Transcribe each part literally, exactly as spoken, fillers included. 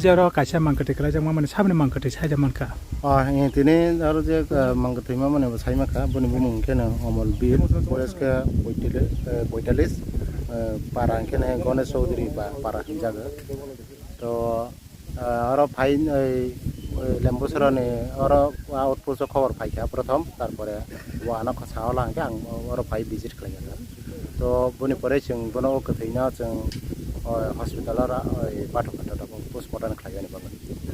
Je oro kaisa mangkwtwi kwlaijak mamani saboni mangkwtwi saida mankha. Ah, eh, tini aro je, ah, mangkwtwi mamani bo sai mankha, boni bumung khe no Omol Bir, boyos khe poitali-, eh, poitalis, eh, para hwnkhe no Ganesh Chaudhary ba para hwnjago. To, ah, aro phai, eh, eh, Lembusora ni oro outpost o khobor phaikha prothom, tarpore bo ano khasa ola hwnkhe ang oro phai visit khlaikha. To boni pore chwng bono o kwthwino chwng, o, hospital o ra-, o, pathok kha, postmortem khlaimani bagwi.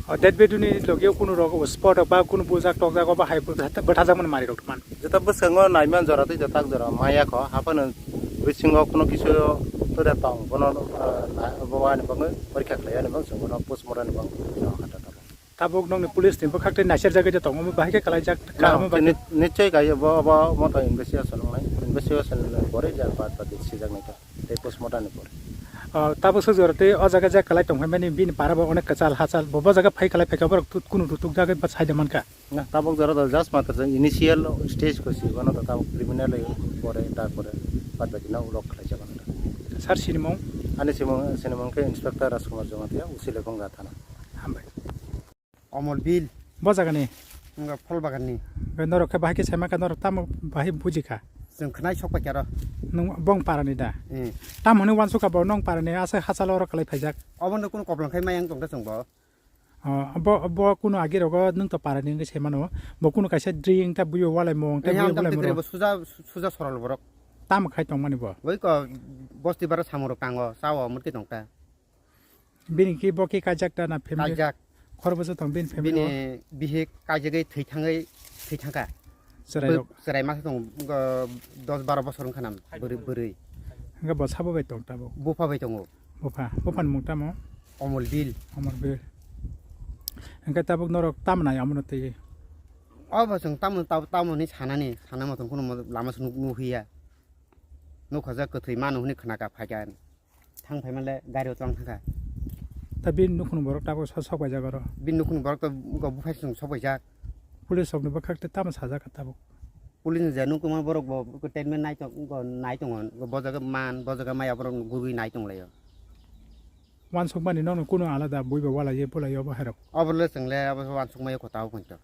O, dead body ni logi o kunu rok spot ba kunu bujak tokjak ba hai bwtha-, bwthajakmani manwi rok man. Jota bwskango naiman jora tei jota jora maya kho, haphano bisingo kuno kisu toda tong, bono, o, na-, bo ani bagwi porikha khlaimani bagwi chwng bono postmortem ni bagwi. Tabuk nokni police ni bwkhak tei naisirjagwi de tongo, omo bahai khe kalaijak, Na, kalaima bagwi. Ni-, nichoi kaiyo bo, bo, bo to investigation wngnai, investigation ni pore je bad baki sijaknai kha, tei postmortem ni pore. O, tabuk swk jora tei o jaga je kalai tongphaimani bini para bo onek kwchal hachal, bo, bo jaga phai kalai phaikha borok tut-, kunu rutuk jagwi ba saida mankha. Na, tabuk jora to just matro je initial stage kho si, bono to tabuk preliminary pore, tarpore bad baki no ulok khlaijak. Sir, sinimung? Ani sinimung, sinimung khe Inspector Rajkumar Jamatia, Usi Lephungra Thana. Hambai. Omol Bill. Bo jaga ni? Wngkha Pholbagan ni. Be norok khe bahai khe saima kha, norok tamo bahai buji kha? Chwng khwnai sok paikha ro. Nwng bong para ni da? Eh. Tam hwnwi wansuk kha bo nong para ni, aswk hachalo oro kwlai phaijak. Obo no kunu koplang khai mayang tong kha chwng bo. O, bo, bo kunu agi rogo nwng to para ni wngwi sai mano. Bo kunu kaisa drink ta buiyo walai mung, ta Eh, buiyo ang tam walai tikri mung. Bo suja, suja soral borok. Tamo khai tong mani bo? Oi ko bosti bara samung rok tango, chao murti tong ta. Bini ki bo ki kajak ta na family? Kajak. Khorbo se tong bini family o? Bini bihik kajagwi thwi thangwi, thwi thangkha. Chwrai rok? Chwrai masa tong, go, dos baro bosor wngkha na bwrwi, bwrwi. Hwnkhe bo sabo bai tong tabuk? Bupha bai tongo. Bupha, bupha ni mung tamo? Omol Bil. Omol Bil. Hwnkhe tabuk norok tamo nai amo no twi? Obo chwng tamo, tamo, tamo ni sanani, sana motom kheno lama se nuk-, nukhiya. Nukhajak kwthwi mano hwnwi khnakha phaikha. Thang phaima le gari o twlang thangkha. Ta bini nukhungni borok tabuk so sok paijak oro? Bini nukhungni borok to buphai song sok paijak. Police rokni bwkhak tei tamo sajak kha tabuk? Police ni je nukungma borok bo statement nai tong, nai tongo, bo jaga man, bo jaga maya borok gurui nai tong laio. Wansukmani nokni kunu alada bui bo walai bwlai obo hai rok? Obo le chwng le abo wansukmai kho tabuk phanto.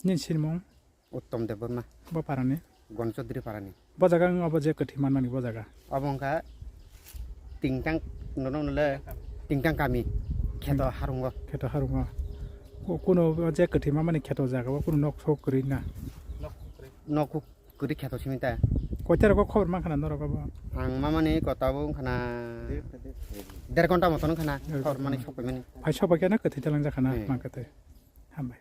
Nini sinimung? Uttom Debbarma. Bo parani? Gon Chaudhary parani. Bo jaga wng obo je kwthwi manmani bo jaga? Obo wngkha Tingtang, nono nole Tingtang kami. Kheto harungo. Kheto harungo. Ku-, kuno je kwthwi manmani kheto jaga o kuno nok sok kwrwi na? Nok kwrwi kheto simi ta. Koita rogo khobor mankha na norok obo? Ang mamani kota bo wngkha na der ghonta moton wngkha na. Der khobor ghonta mani moton. Sok paimani. Phai sok pai khe na kwthwi talang jakha na. Hmm. Mankha tei. Hambai.